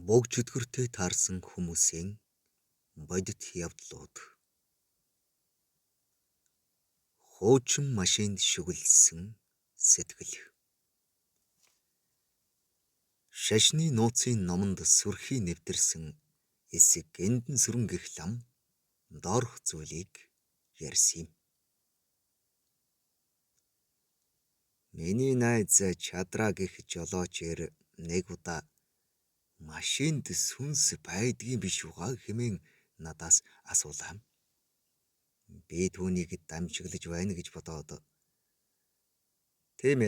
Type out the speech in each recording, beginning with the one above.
Буг чөтгөртэй таарсан хүмүүсийн бодит явдлууд. Хуучин машинд шүглэсэн сэтгэл. Шашны нууцын номонд сүрхий нэвтэрсэн эсэг Эндэн сүрэн гэх лам доорх зүйлийг ярьсан юм. Миний найз Чадраа гэх жолооч эр нэг удаа машинд сүнс байдгийн биш үү хэмээн надаас асуулаа. Би түүнийг дамжиглаж байна гэж бодоод, "Тийм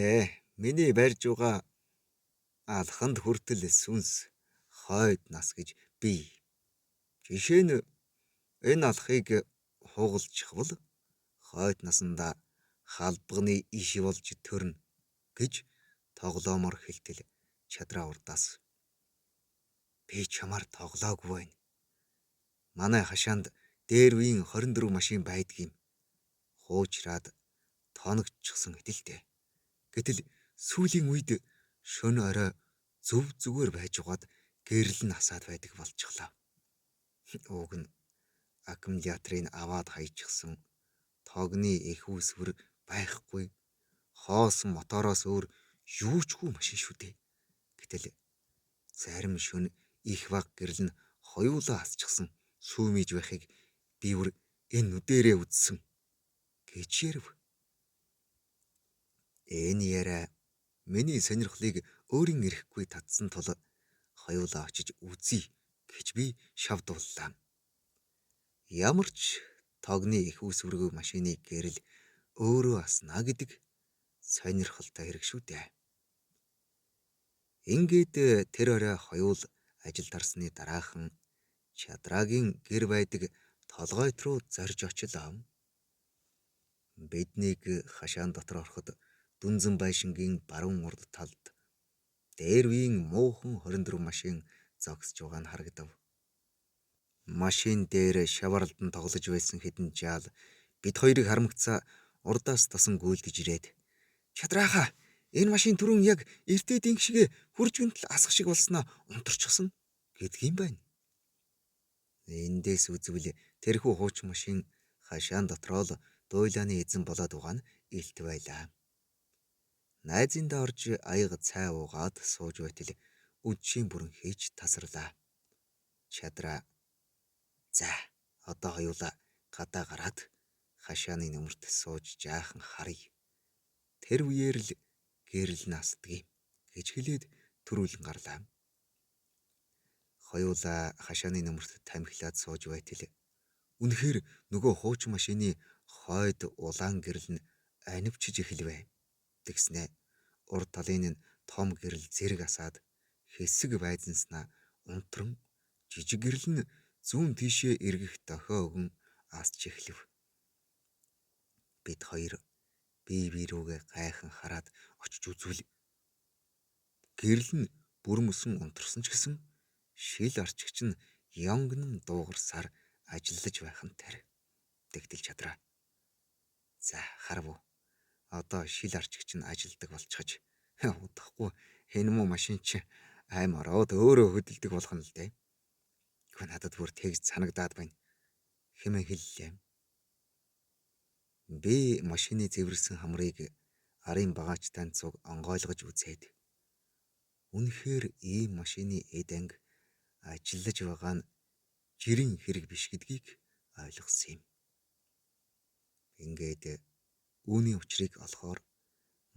миний барьж байгаа алханд хүртэл сүнс хойд нас гэж бий. Жишээ нь энэ алхыг хугалчихвал хойд насандаа халбагны иш болж төрнө" гэж тоглоомоор хэлтэл Чадраа урдаас "Би чамаар тоглоогүй байна. Манай хашаанд дээр үеийн 24 машин байдаг юм. Хуучраад тоногдчихсон итэлтэй. Гэтэл сүүлийн үед шөнө орой зөв зүгээр байж угаад гэрэл нь асаад байдаг болчихлоо. Уг нь аккумуляторыг аваад хаячихсан, тогны эх үүсвэр байхгүй, хоосон мотороос өөр юу ч хүү машин шүү дээ. Гэтэл зарим шөнө их бага гэрэл нь хоёулаа асчихсан сүүмийж байхыг би бүр энэ нүдэрээ үзсэн" гэж ярив. Энэ яриа миний сонирхлыг өөрийн эрэхгүй татсан тул хоёулаа очиж үзье гэж би шавдууллаа. Ямар ч тогны эх үүсвэргүй машины гэрэл өөрөө асна гэдэг сонирхолтой хэрэг шүү дээ. Ингээд тэр орой хоёул ажилд орсны дараахан Чадраагийн гэр байдаг толгойт руу зорж очлоо. Биднийг хашаан дотор ороход дүнзэн байшингийн баруун урд талд дээр үеийн муухан 24 машин зогсож байгаа нь харагдав. Машин дээр шаварлдан тоглож байсан хэдэн жаал бид хоёрыг харамгацаа урдаас тосон гүйлдэж ирээд, "Чадраахаа, энэ машин түрүүн яг эртээ динг шигэ хурж гүнтэл асах шиг болсноо унтарчихсан" гэдгийм байна. Эндээс үзвэл тэрхүү хуучин машин хашаан дотроо л дуйлааны эзэн болоод байгаа нь илт байлаа. Найзындаа орж аяга цай уугаад сууж байтал үдшийн бүрэн хийж тасарлаа. Чадраа "За, одоо хоёулаа гадаа гараад хашааны нөмөрт сууж жаахан харъя. Тэр үеэр л гэрэл нь асдгийг" гэж хэлээд түрүүлэн гарлаа. Хоёулаа хашааны нөмөрт тамхилаад сууж байтал үнэхээр нөгөө хуучин машины хойд улаан гэрэл нь анивчиж эхэлвэ. Тэгснэ урд талын нь том гэрэл зэрэг асаад хэсэг байзнасна унтран жижиг гэрэл нь зүүн тийшээ эргэх дохио өгөн асч эхлэв. Бид хоёр бие бие рүүгээ гайхан хараад очиж үзвэл гэрэл нь бүрмөсөн унтарсан ч гэсэн шил арчигч нь ёнгонон дуугарсаар ажиллаж байх нь тэр. Тэгтэл Чадраа "За, харав уу. Одоо шил арчигч нь ажилдаг болчихож удахгүй энэ муу машин чи аймаар ороод өөрөө хөдөлдөг болох нь л дээ. Гэхдээ надад бүр тэгж санагдаад байна" хэмээн хэллээ. Би машины зэвэрсэн хамрыг арын багаачтай цуг онгойлгож үзээд үнэхээр ийм машины эд анги ажиллаж байгаа нь жирийн хэрэг биш гэдгийг ойлгосон юм. Ингээд үүний учрыг олохоор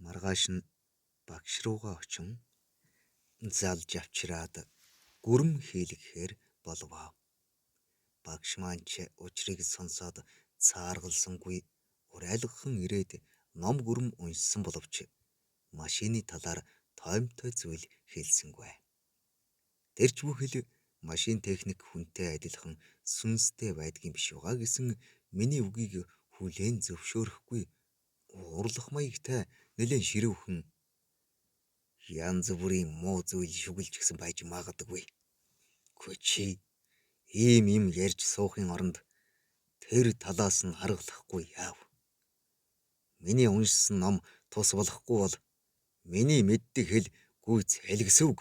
маргааш нь багш руугаа очин залж авчираад гүрэм хийлгэхээр болов. Багш маань ч учрыг сонсоод цааргалсангүй урайлгахан ирээд ном гүрэм уншсан боловч машины талаар тоомтой зүйл хэлсэнгүй. Тэр ч бүхэл машин техник хүнтэй адилхан сүнстэй байдгийн биш юугаа гэсэн миний үгийг хүлээн зөвшөөрөхгүй уурлах маягтай нэлээн ширүүхэн "Янз бүрийн муу зүйл шүглэж гисэн байж магадгүй. Үгүй, чи ийм юм ярьж суухын оронд тэр талаас нь аргалахгүй яав. Миний уншсан ном тус болохгүй бол миний мэддэг хэл гүйц хэлгэсүг"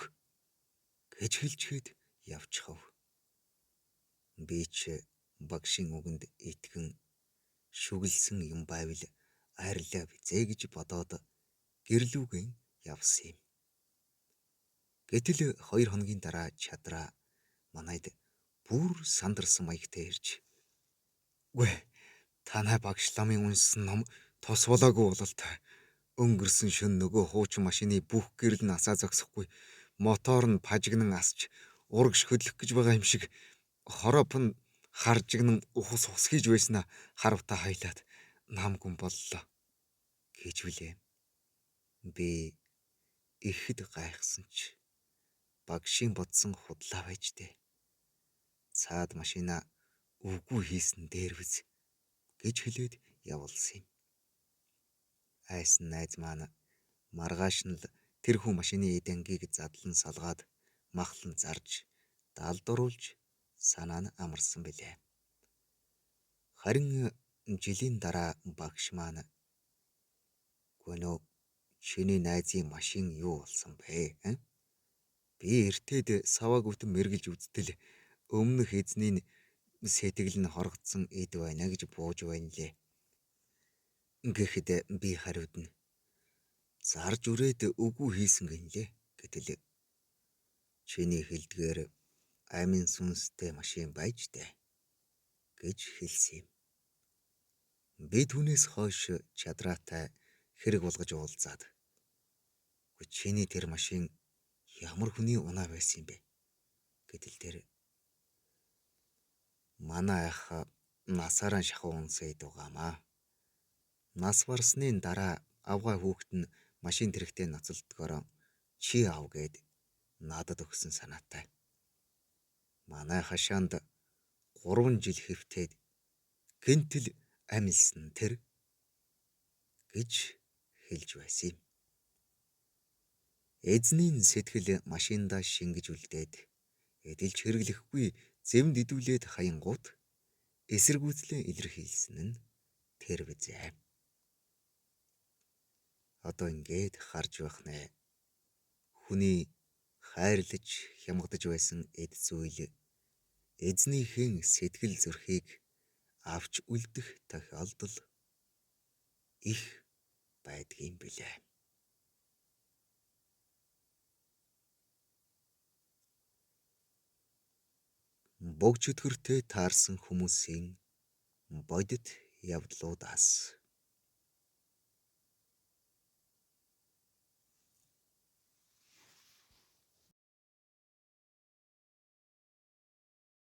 гэж хэлчихэд явчихав. Би ч багшийн үгэнд итгэн шүглэсэн юм байвал арилаа бизээ гэж бодоод гэрлүүгэн явсан юм. Гэтэл 2 хоногийн дараа Чадраа манайд бүр сандарсан маягтай ирж, "Үгүй, танай багш ламын уншсан ном тус болоогүй бололтой. Өнгөрсөн шөнө нөгөө хуучин машины бүх гэрэл нь асаа зогсохгүй, мотор нь пажигнан асч урагш хөдлөх гэж байгаа юм шиг, хороп нь харжигнан ухас ус хийж байснаа харавтаа хайлаад нам гүн боллоо" гэж билээ. Би ихэд гайхсан ч багшийн бодсон худлаа байж дээ. Цаад машина үгүй хийсэн дээр биз гэж хэлээд явуулсан юм. Айсан найз маань маргааш нь л тэрхүү машины эд ангийг задлан салгаад махлан зарж далдууруулж санаа нь амарсан билээ. Харин жилийн дараа багш маань "Гүнөө, чиний найзын машин юу болсон бэ? Би эртээд саваагүйтэн мэргэлж үзтэл өмнөх эзний сэтгэл нь хоргодсон эд байна гэж бууж байна лээ" гэхэд би хариуд нь "Зарж үрээд үгүй хийсэн гинлээ" гэтэл "Чиний хэлдгээр амин сүнстэй машин байж дээ" гэж хэлсэн юм. Би түүнээс хойш Чадраатай хэрэг болгож уулзаад, "Чиний тэр машин ямар хүний унаа байсан юм бэ?" гэтэл тэр "Манай ах насаараа шахуу унсан эд байгаамаа. Нас барсны дараа авгай хүүхэд нь машин тэрэгтэй ноцолдгоороо чи ав гэд надад өгсөн санаатай. Манай хашаанд 3 жил хэвтээд гэнтэл амилсан тэр" гэж хэлж байсан юм. Эзний сэтгэл машиндаа шингэж үлдээд эдэлж хэрэглэхгүй зэвэнд идүүлээд хаянгуут эсэргүүцлээ илэрхийлсэн нь тэр бизээ. Одоо ингээд харж байх нэ. Хүний хайрлаж хямгадаж байсан эд зүйл эзнийхэн сэтгэл зүрхийг авч үлдэх тохиолдол их байдгийн билээ. Богж чөтгөртэй таарсан хүмүүсийн бодит явдлуудаас.